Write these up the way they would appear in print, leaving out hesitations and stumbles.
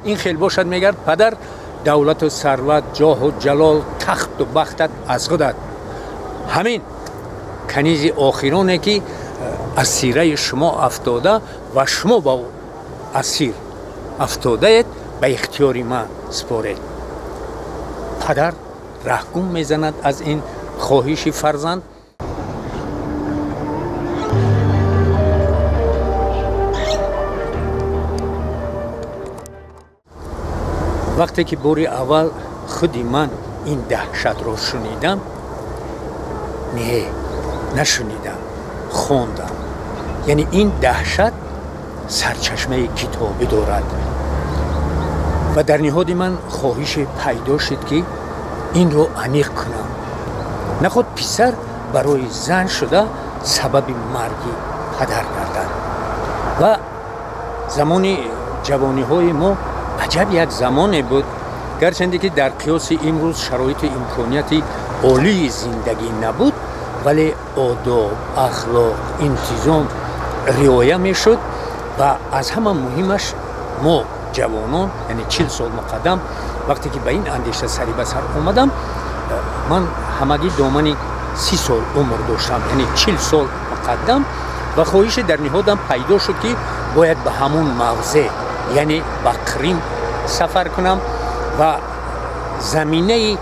Ин хел бошад, мегар падар, давлату сарват, ҷоҳу ҷалол, тахту бахтат аз худат. Ҳамин канизи охироне ки асираи шумо афтода ва шумо ба асир афтодаед, ба ихтиёри ман според. Падар раҳгум мезанад аз ин хоҳиши фарзанд. Вақте ки бори аввал худи ман ин даҳшатро шунидам, не, нашунидам, хондам. Яъне ин даҳшат сарчашмаи китобӣ дорад ва дар ниҳоди ман хоҳише пайдо шуд, ки инро аниқ кунам. Наход писар барои зан шуда сабаби марги падар гардад. Ва замони ҷавониҳои мо аҷаб як замоне буд, гарчанде ки дар қиёси имрӯз шароиту имконияти олии зиндагӣ набуд, вале одоб, ахлоқ, интизом риоя мешуд ва аз ҳама муҳимаш мо ҷавонон, яъне 40 сол муқаддам, вақте ки ба ин андеша сари ба сар омадам, ман ҳамагӣ домани 30 сол умр доштам, яъне 40 сол муқаддам, ва хоҳише дар ниҳодам пайдо шуд, ки бояд ба ҳамон мавзеъ, яъне ба Қрим сафар кунам ва заминаи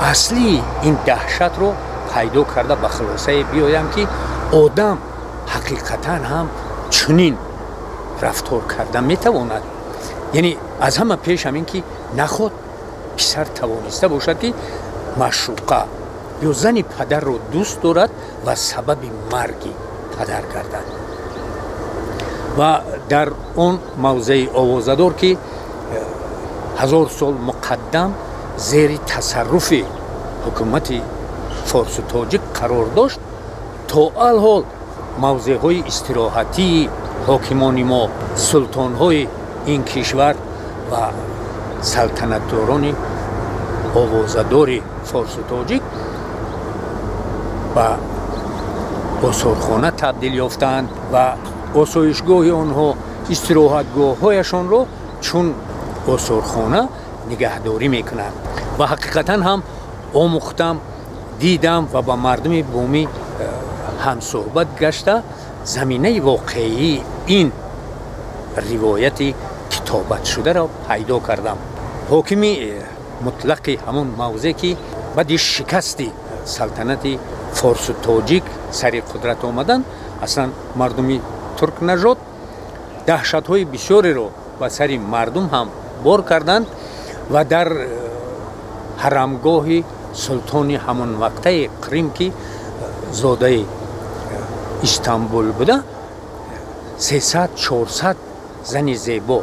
аслии ин даҳшатро пайдо карда ба хулосае биёям, ки одам ҳақиқатан ҳам чунин рафтор карда метавонад. Яъне аз ҳама пеш ҳамин ки наход писар тавониста бошад, ки маъшуқа ё зани падарро дӯст дорад ва сабаби марги падар гардад. Ва дар он мавзеи овозадор, ки 1000 сол муқаддам зери тасарруфи ҳукумати форсу тоҷик қарор дошт, то алҳол мавзеъҳои истироҳатии ҳокимони мо, султонҳои ин кишвар ва салтанатдорони овозадори форсу тоҷик ба осорхона табдил ёфтаанд ва осоишгоҳи онҳо, истироҳатгоҳҳояшонро чун осорхона нигаҳдорӣ мекунанд. Ва ҳақиқатан ҳам омӯхтам, дидам ва ба мардуми бумӣ ҳамсӯҳбат гашта заминаи воқеии ин ривояти китобатшударо пайдо кардам. Ҳокими мутлақи ҳамон мавзеъ, ки баъди шикасти салтанати форсу тоҷик сари қудрат омадан, аслан мардуми туркнажод даҳшатҳои бисёреро ба сари мардум ҳам бор карданд ва дар ҳарамгоҳи султони ҳамон вақтаи Қрим, ки зодаи Истанбул буда, 300-400 зани зебо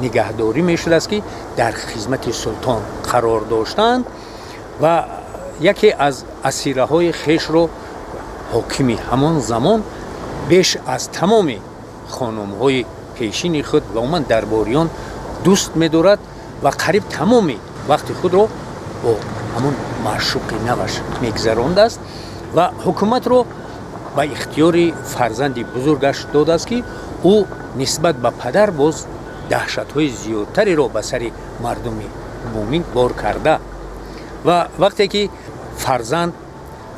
нигаҳдорӣ мешудааст, ки дар хизмати султон қарор доштанд ва яке аз асираҳои хешро ҳокими ҳамон замон беш аз тамоми хонумҳои пешини худ ва умуман дарбориён дӯст медорад ва қариб тамоми вақти худро бо ҳамон маъшуқи наваш мегузарондааст ва ҳукуматро ба ихтиёри фарзанди бузургаш додааст, ки ӯ нисбат ба падар боз даҳшатҳои зиёдтареро ба сари мардуми бумӣ бор карда. Ва вақте ки фарзанд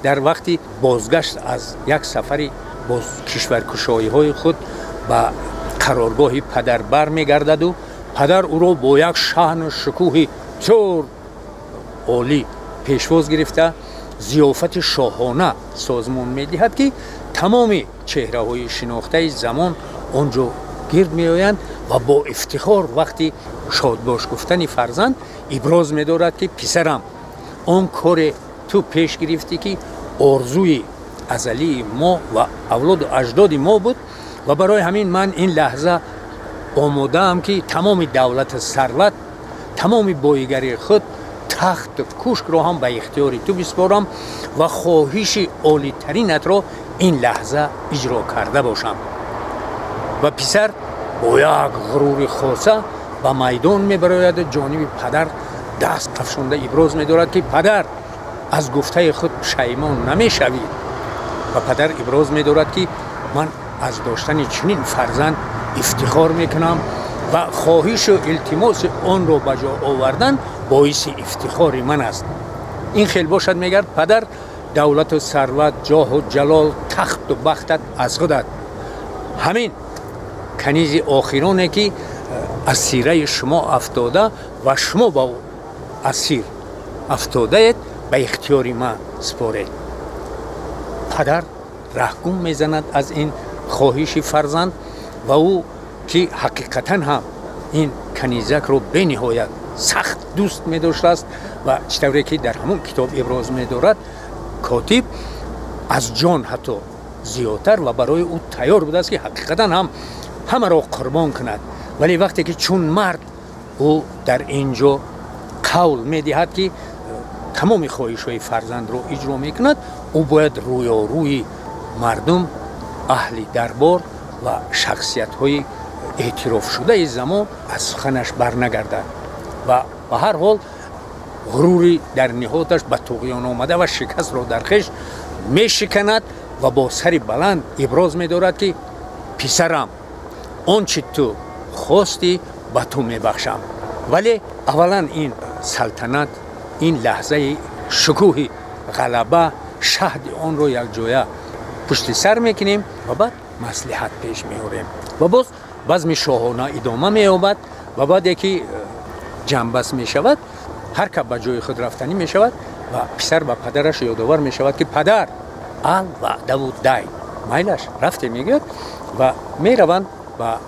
дар вақти бозгашт аз як сафари боз кишваркушоиҳои худ ба қароргоҳи падар бармегардаду падар ӯро бо як шаҳну шукӯҳи бисёр олӣ пешвоз гирифта зиёфати шоҳона созмон медиҳад, ки тамоми чеҳраҳои шинохтаи замон он ҷо гирд меоянд ва бо ифтихор вақти шодбош гуфтани фарзанд иброз медорад, ки писарам, он коре ту пеш гирифтӣ, ки орзуи азалии мо ва авлоду аҷдоди мо буд ва барои ҳамин ман ин лаҳза омодаам, ки тамоми давлату сарват, тамоми боигарии худ, тахту кушкро ҳам ба ихтиёри ту биспорам ва хоҳиши олитаринатро ин лаҳза иҷро карда бошам. Ва писар бо як ғурури хоса ба майдон мебарояду ҷониби падар даст афшонда иброз медорад, ки падар, аз гуфтаи худ пушаймон намешавӣ. Ва падар иброз медорад, ки ман аз доштани чунин фарзанд ифтихор мекунам Ва хоҳишу илтимоси онро ба ҷо овардан боиси ифтихори ман аст. Ин хел бошад, мегӯяд падар, давлату сарват, ҷоҳу ҷалол, тахту бахтат аз худат. Ҳамин канизи охироне ки асираи шумо афтода ва шумо ба асир афтодаед, ба ихтиёри ман супоред. Падар раҳгум мезанад аз ин хоҳиши фарзанд ва ӯ ки ҳақиқатан ҳам ин канизакро бениҳоят сахт дӯст медоштааст ва чӣ тавре ки дар ҳамон китоб иброз медорад котиб, аз ҷон ҳатто зиёдтар ва барои ӯ тайёр будааст ки ҳақиқатан ҳам ҳамаро қурбон кунад. Вале вақте ки чун мард ӯ дар ин ҷо қавл медиҳад ки тамоми хоҳишҳои фарзандро иҷро мекунад, ӯ бояд рӯёрӯи мардум, аҳли дарбор ва шахсиятҳои эътирофшудаи замон аз суханаш барнагардад ва ба ҳар ҳол ғурури дар ниҳодаш ба туғён омада ва шикастро дар хеш мешиканад ва бо сари баланд иброз медорад ки писарам, он чи ту хостӣ ба ту мебахшам. Вале аввалан ин салтанат, ин лаҳзаи шукӯҳи ғалаба, шаҳди онро якҷоя пушти сар мекунем ва баъд маслиҳат пеш меорем. Ва боз базми шоҳона идома меёбад ва баъде ки ҷамъбаст мешавад, ҳар кас ба ҷои худ рафтанӣ мешавад ва писар ба падараш ёдовар мешавад ки падар, ал ваъдаву дай, майлаш рафте, мегӯяд ва мераванд ба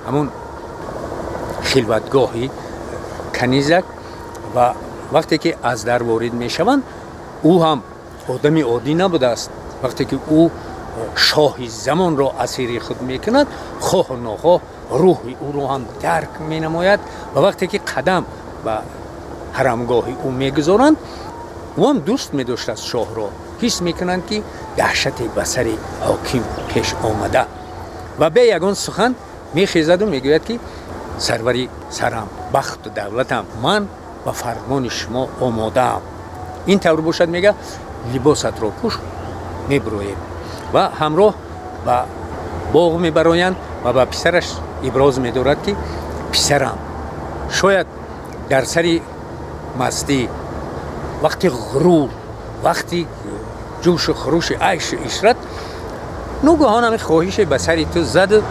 ҳамун хилватгоҳи канизак. Ва вақте ки аз дар ворид мешаванд, ӯ ҳам одами оддӣ набудааст. Вақте ки ӯ шоҳи замонро асири худ мекунад, хоҳу нохоҳ рӯҳи ӯро ҳам дарк менамояд ва вақте ки қадам ба ҳарамгоҳи ӯ мегузоранд, ӯ ҳам дӯст медоштааст шоҳро. Ҳис мекунанд ки даҳшате ба сари ҳоким пеш омада ва бе ягон сухан мехезаду мегӯяд ки сарвари сарам, бахту давлатам, ман ба фармони шумо омодаам. Ин тавр бошад, мега, либосатро пӯш, мебироем. Ва ҳамроҳ ба боғ мебароянд ва ба писараш иброз медорад ки писарам, шояд дар сари мастӣ, вақти ғурур, вақти ҷӯшу хурӯши айшу ишрат ногаҳон ҳамин хоҳише ба сари ту заду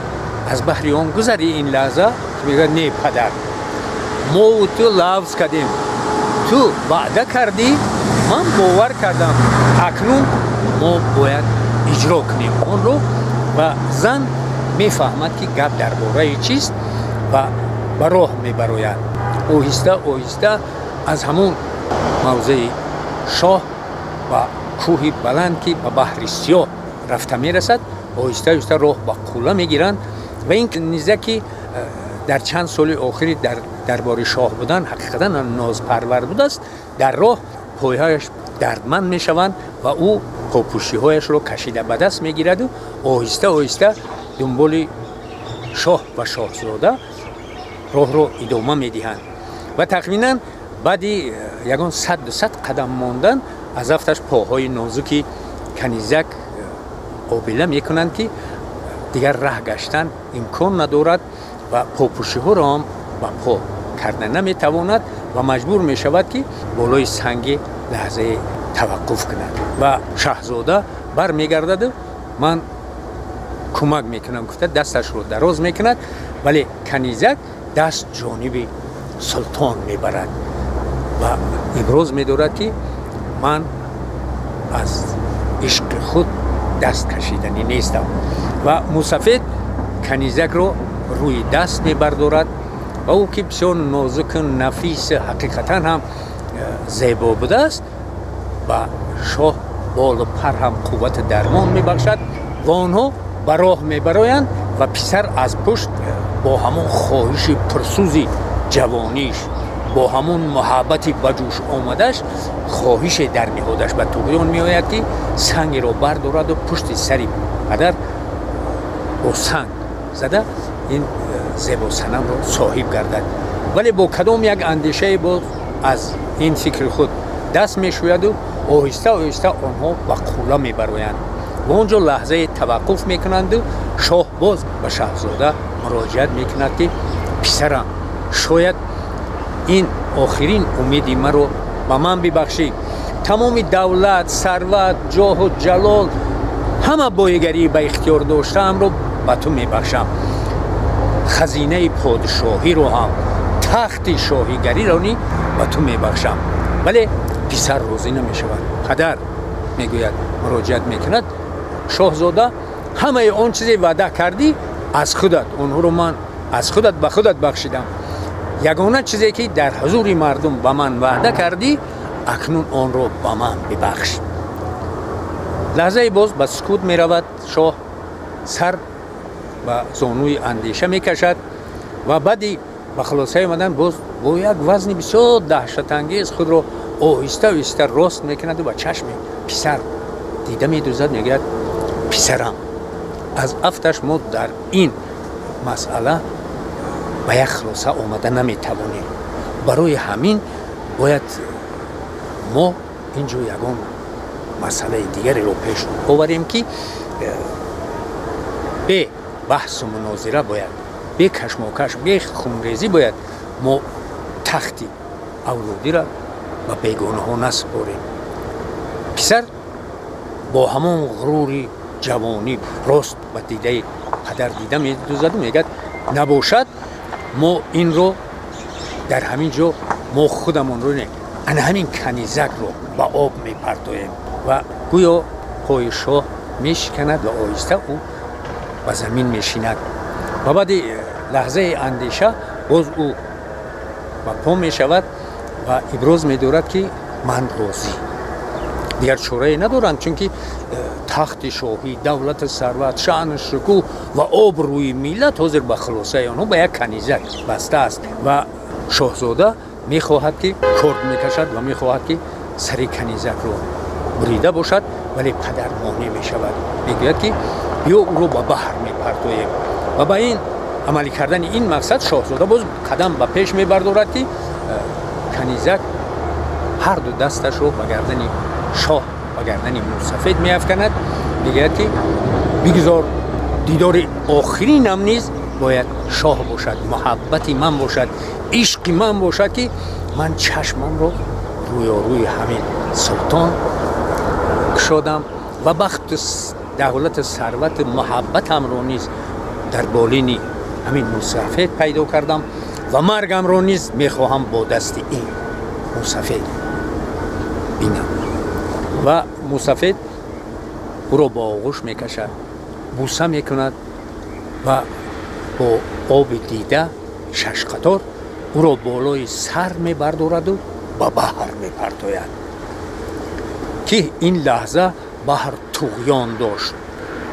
аз баҳри он гузари ин лаҳза. Мегӯяд: не падар, мову ту лавз кардем, ту ваъда кардӣ, ман бовар кардам, акнун мо бояд иҷро кунем онро. Ва зан мефаҳмад ки гап дар бораи чист ва ба роҳ мебарояд. Оҳиста оҳиста аз ҳамон мавзеи шоҳ ба кӯҳи баланд ки ба баҳри сиёҳ рафта мерасад, оҳиста оҳиста роҳ ба қулла мегиранд. Ва ин низа ки дар чанд соли охири дар дарбори шоҳ будан ҳақиқатан нозпарвар будааст, дар роҳ пойҳояш дардманд мешаванд ва ӯ попӯшиҳояшро кашида ба даст мегираду оҳиста оҳиста дунболи шоҳ ва шоҳзода роҳро идома медиҳанд. Ва тахминан баъди ягон 100-200 қадам мондан аз афташ поҳои нозуки канизак обила мекунанд ки дигар раҳ гаштан имкон надорад ва попӯшиҳоро ҳам ба по карда наметавонад ва маҷбур мешавад ки болои санги лаҳзае таваққуф кунад. Ва шаҳзода бармегардаду ман кӯмак мекунам гуфта дасташро дароз мекунад, вале канизак даст ҷониби султон мебарад ва иброз медорад ки ман аз ишқи худ даст кашиданӣ нестам. Ва мусафед канизакро рӯи даст мебардорад ва ӯ ки бисёр нозуку нафис, ҳақиқатан ҳам зебо будааст, ба шоҳ болу пар ҳам қуввати дармон мебахшад ва онҳо ба роҳ мебароянд. Ва писар аз пушт бо ҳамон хоҳиши пурсӯзи ҷавониш, бо ҳамон муҳаббати ба ҷӯш омадаш, хоҳише дар ниҳодаш ба туғён меояд ки сангеро бардораду пушти сари падар бо санг зада ин зебосанамро соҳиб гардад. Вале бо кадом як андешае боз аз ин фикри худ даст мешӯяду оҳиста оҳиста онҳо ба қулла мебароянд ва он ҷо лаҳзае таваққуф мекунанду шоҳ боз ба шаҳзода муроҷиат мекунад ки Писарам, шояд ин охирин умеди маро ба ман бибахшӣ. Тамоми давлат, сарват, ҷоҳу ҷалол, ҳама боигарии ба ихтиёр доштаамро ба ту мебахшам. Хазинаи подшоҳиро ҳам, тахти шоҳигариро ни ба ту мебахшам. Вале писар розӣ намешавад. Падар, мегӯяд, муроҷиат мекунад шоҳзода, ҳамаи он чизе ваъда кардӣ аз худат, онҳоро ман аз худат ба худат бахшидам. Ягона чизе ки дар ҳузури мардум ба ман ваъда кардӣ, акнун онро ба ман бибахш. Лаҳзае боз ба сукут меравад шоҳ, сар ба зонуи андеша мекашад ва баъди ба хулосае омадан боз бо як вазни бисёр даҳшатангез худро оҳиста оҳиста рост мекунаду ба чашми писар дида медӯзад, мегӯяд: писарам, аз афташ мо дар ин масъала ба як хулоса омада наметавонем. Барои ҳамин бояд мо ин ҷо ягон масъалаи дигареро пеш оварем, ки бе баҳсу мунозира бояд, бе кашмокаш, бе хунрезӣ бояд мо тахти авлодиро ба бегонаҳо насупорем. Писар бо ҳамон ғурури ҷавонӣ рост ба дидаи падар дида медӯзаду мегӯяд: набошад, мо инро дар ҳамин ҷо мо худамонро не, ана ҳамин канизакро ба об мепартоем. Ва гӯё пои шоҳ мешиканад ва оҳиста ӯ ба замин мешинад. Ва баъди лаҳзаи андеша боз ӯ ба по мешавад ва иброз медорад, ки ман розӣ, дигар чорае надоранд, чунки тахти шоҳӣ, давлату сарват, шаъну шукӯҳ ва обрӯи миллат ҳозир ба хулосаи онҳо ба як канизак баста аст. Ва шоҳзода мехоҳад, ки корд мекашад ва мехоҳад, ки сари канизакро бурида бошад, вале падар монеъ мешавад, мегӯяд, ки биё, ӯро ба баҳр мепартоем. Ва ба ин амалӣ кардани ин мақсад шоҳзода боз қадам ба пеш мебардорад, ки канизак ҳарду дасташро ба гардани шоҳ, ба гардани мусафед меафканад, мегӯяд, ки бигзор дидори охиринам низ бояд шоҳ бошад, муҳаббати ман бошад, ишқи ман бошад, ки ман чашмамро рӯёрӯи ҳамин султон кушодам ва бахту давлату сарвату муҳаббатамро низ дар болини ҳамин мусафед пайдо кардам ва маргамро низ мехоҳам бо дасти ин мусафед бинам. Ва мусафед ӯро бо оғӯш мекашад, буса мекунад ва бо оби дида шашқатор ӯро болои сар мебардораду ба баҳр мепартояд, ки ин лаҳза баҳр туғён дошт.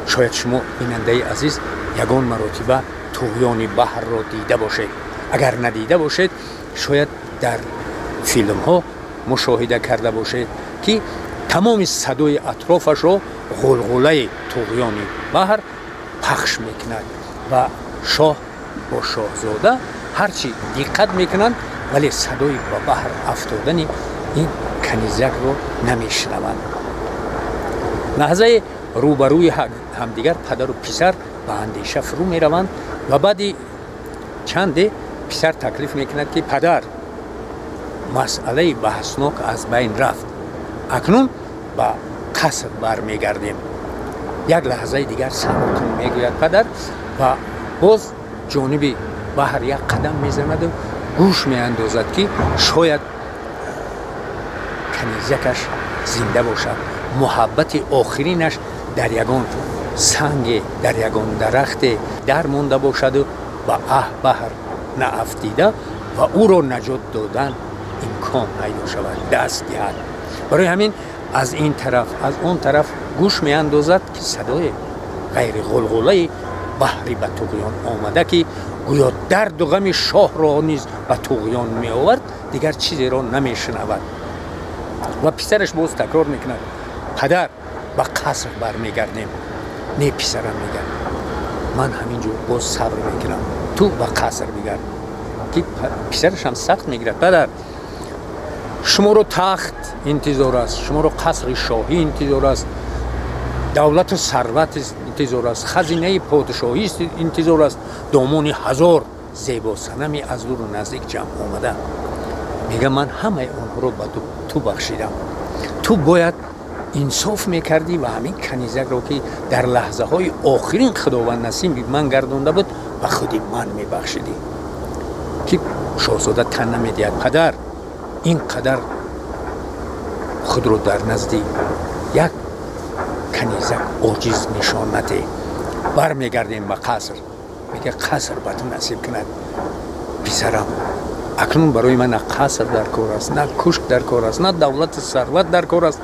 Шояд шумо, бинандаи азиз, ягон маротиба туғёни баҳрро дида бошед. Агар надида бошед, шояд дар филмҳо мушоҳида карда бошед, ки тамоми садои атрофашро ғулғулаи туғёни баҳр пахш мекунад. Ва шоҳ бо шоҳзода ҳарчи диққат мекунанд, вале садои ба баҳр афтодани ин канизакро намешунаванд. Лаҳзаи рӯбарӯи ҳамдигар падару писар ба андеша фурӯ мераванд ва баъди чанде писар таклиф мекунад, ки падар, масъалаи баҳснок аз байн рафт, акнун ба қаср бармегардем. Як лаҳзаи дигар сабр кун, мегӯяд падар, ва боз ҷониби баҳр як қадам мезанаду гӯш меандозад, ки шояд канизакаш зинда бошад, муҳаббати охиринаш дар ягон санге, дар ягон дарахте дар монда бошаду ба баҳр наафтида ва ӯро наҷот додан имкон пайдо шавад, даст диҳад. Барои ҳамин аз ин тараф, аз он тараф гӯш меандозад, ки садои ғайри ғулғулаи баҳри ба туғён омада, ки гӯё дарду ғами шоҳро низ ба туғён меовард, дигар чизеро намешунавад. Ва писараш боз такрор мекунад: падар, ба қаср бармегардем. Не, писарам, мегӯяд, ман ҳамин ҷо боз сабр мекунам, ту ба қаср бигард. Ки писарашам сахт мегирад: падар, шуморо тахт интизор аст, шуморо қасри шоҳӣ интизор аст, давлату сарват интизор аст, хазинаи подшоҳӣ интизор аст, домони ҳазор Зебосанами аз дуру наздик ҷамъ омада. Мега, ман ҳамаи онҳоро ба ту бахшидам, ту бояд инсоф мекардӣ ва ҳамин канизакро, ки дар лаҳзаҳои охирин Худованд насиби ман гардонда буд, ба худи ман мебахшидӣ. Ки шоҳзода тан намедиҳад: падар, ин қадар худро дар назди як канизак оҷиз нишон надеҳ, бармегардем ба қаср. Мега, қаср ба ту насиб кунад, писарам, акнун барои ман на қаср дар кор аст, на кушк дар кор аст, на давлату сарват дар кор аст.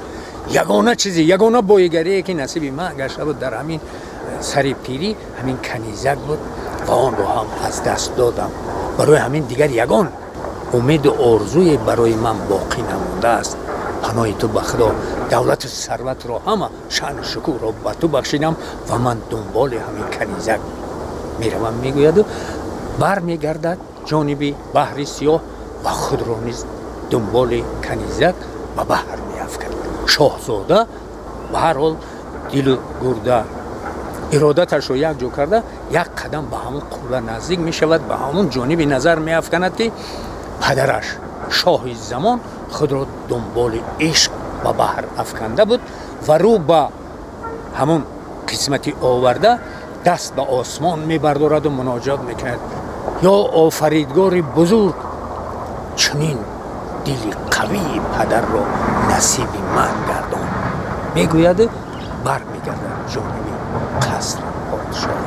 Ягона чизе, ягона боигарие, ки насиби ман гашта буд дар ҳамин сари пирӣ, ҳамин канизак буд ва онро ҳам аз даст додам. Барои ҳамин дигар ягон умеду орзуе барои ман боқӣ намондааст. Паноҳи ту ба Худо, давлату сарватро, ҳама шаъну шукӯҳро ба ту бахшидам ва ман дунболи ҳамин канизак меравам, мегӯяду бармегардад ҷониби баҳри Сиёҳ ва худро низ дунболи канизак ба баҳр меафканад. Шоҳзода ба ҳар ҳол дилу гурда, иродаташро якҷо карда, як қадам ба ҳамон қулла наздик мешавад, ба ҳамон ҷониби назар меафканад, ки падараш, шоҳи замон, худро дунболи ишқ ба баҳр афканда буд ва рӯ ба ҳамон қисмати оварда, даст ба осмон мебардораду муноҷот мекунад: ё Офаридгори бузург, чунин дили қавии падарро насиби ман гардон, мегӯяду бармегардад ҷониби қасри подшоҳ.